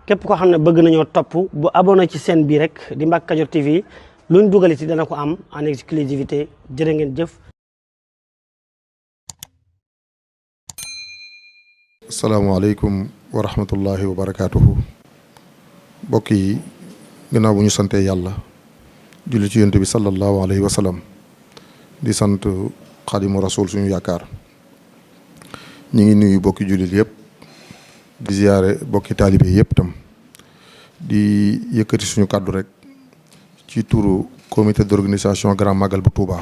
képp koo xam ne bëgg nañoo topp bu abonné ci chaîne bii rek di Mbacke Kadior TV luñ dugaliti dana ko am en exclusivité jërë ngeen jëf. asalaamaaleykum wa rahmatullahi wa barakaatuhu. mbokk yi gannaaw bu ñu santee yàlla julli ci yonent bi sallallahu alayhi wa sallam di sant xaadimu rasul suñu yaakaar ñu ngi nuyu bokki jullit yëpp di ziyaare bokki taalibe yëpp tam di yëkkati suñu kàddu rek ci turu comité d'organisation grand magal bu Touba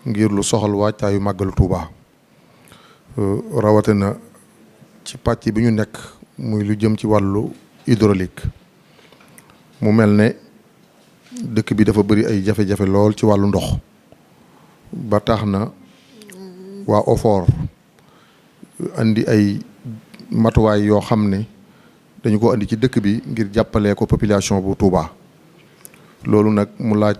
ngir lu soxal waajtaayu màggalu Touba rawatina ci pàcc bi ñu nekk muy lu jëm ci wàllu hydraulique mu mel ne dëkk bi dafa bëri ay jafe-jafe lool ci wàllu ndox ba tax na waa OFOR andi ay matuwaay yoo xam ne dañu ko andi ci dëkk bi ngir jàppalee ko population bu Touba loolu nag mu laaj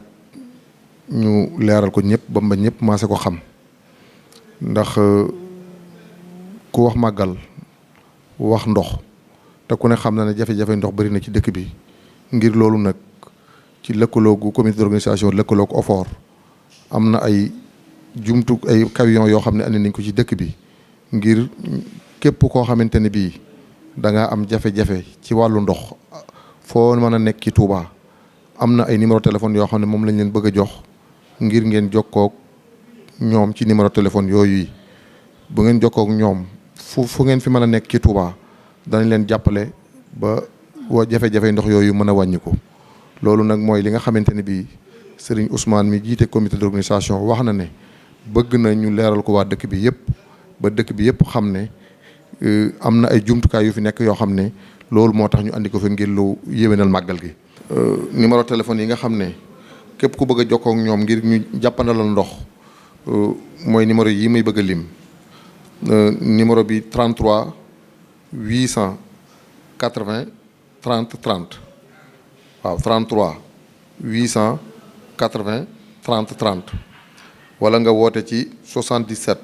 ñu leeral ko ñëpp ba ñëpp maase ko xam ndax ku wax màggal wax ndox te ku ne xam na ne jafe-jafe ndox bëri na ci dëkk bi ngir loolu nag ci lëkkaloogu comité d'organisation lëkkaloogu OFOR am na ay ay camion yoo xam ne andi nañ ko ci dëkk bi ngir képp koo xamante ne bii da nga am jafe-jafe ci wàllu ndox foo mën a nekk ci Touba am na ay numéro téléphone yoo xam ne moom lañ leen bëgg a jox ngir ngeen jokkoog ñoom ci numéro téléphone yooyu bu ngeen jokkoog ñoom fu ngeen fi mën a nekk ci Touba danañ leen jàppale ba jafe-jafe ndox yooyu mën a wàññiku loolu nag mooy li nga xamante ne bii Serigne Ousmane mi jiite comité d'organisation wax na ne bëgg na ñu leeral ko waa dëkk bi yëpp ba dëkk bi yëpp xam ne am na ay jumtukaay yu fi nekk yoo xam ne loolu moo tax ñu andi ko fi ngir lu yéwénal màggal gi. numéro téléphone yi nga xam ne képp ku bëgg a jokkoo ak ñoom ngir ñu jàppandalal ndox mooy numéro yi muy bëgg a lim numéro bi 33 880 30 30 waaw 33 880 30 30 wala nga woote ci 77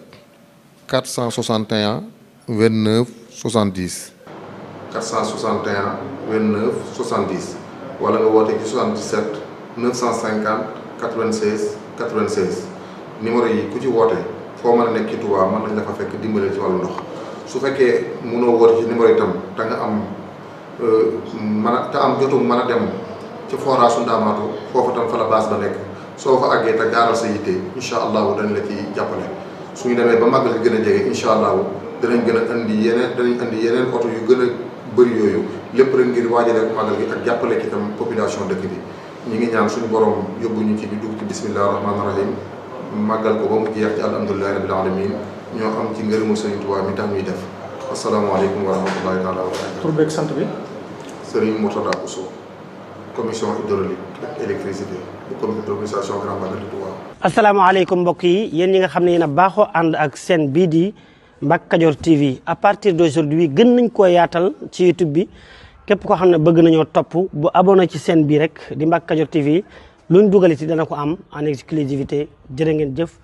461 29 70 461 29 70 wala nga woote ci 77 950 96 96 numéro yi ku ci woote foo mën a nekk ci Touba mën nañ la fa fekk dimbale ci wàllu ndox su fekkee mënoo woote ci numéro itam te nga am jotum mën a dem ci forage su Ndaamaatu foofu tam fa la base ba nekk soo fa àggee te gaaral sa yitte incha allahu dañ la ci jàppale suñu demee ba màggal gi gën a jege incha allahu danañ gën a andi yeneen oto yu gën a bëri yooyu lépp rek ngir waajalee ko màggal gi ak jàppale ci tam population dëkk bi ñi ngi ñaan suñu borom yóbbu ñu ci bi dugg ci bismillahi rahmaani rahim màggal ko ba mu jeex ci alhamdulilahi rabbil alamin ñoo am ci ngërëmu Sëriñ Tuubaa mi tax ñuy def asalaamaaleykum wa rahmatullahi taala wa barakatuh. tur beeg sant bi. Serigne Mourtada Bousso commission hydraulique ak électricité bu comité d'organisation grand magal de Touba. asalaamaaleykum mbokk yi yéen ñi nga xam ne yéen a baaxoo ànd ak seen bii di Mbacke Kadior TV à partir d'aujourd'hui gën nañ koo yaatal ci YouTube bi képp koo xam ne bëgg nañoo topp bu abonné ci chaîne bii rek di Mbacke Kadior TV luñ dugaliti dana ko am en exclusivité jërë ngeen jëf.